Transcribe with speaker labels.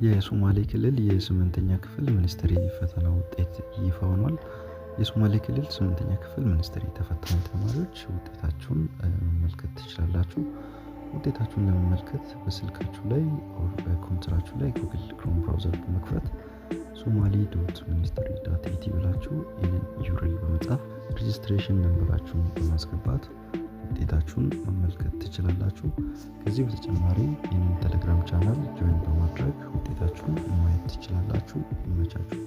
Speaker 1: የሶማሌ ክልል የስምንተኛ ክፍል ሚኒስትሪ ፈተና ውጤት ይፋ ሆኗል። የሶማሌ ክልል ስምንተኛ ክፍል ሚኒስትሪ ተፈታኝ ተማሪዎች ውጤታችሁን መመልከት ትችላላችሁ። ውጤታችሁን ለመመልከት በስልካችሁ ላይ፣ በኮምፒውተራችሁ ላይ Google Chrome browser በመክፈት somali.ministry.et ብላችሁ ይህንን URL በመጻፍ registration number ኣችሁን በማስገባት ውጤታችሁን መመልከት ትችላላችሁ። ከዚህ በተጨማሪ ይህንን Telegram channel join በማድረግ ውጤታችሁን ማየት ትችላላችሁ። ይመቻችሁ።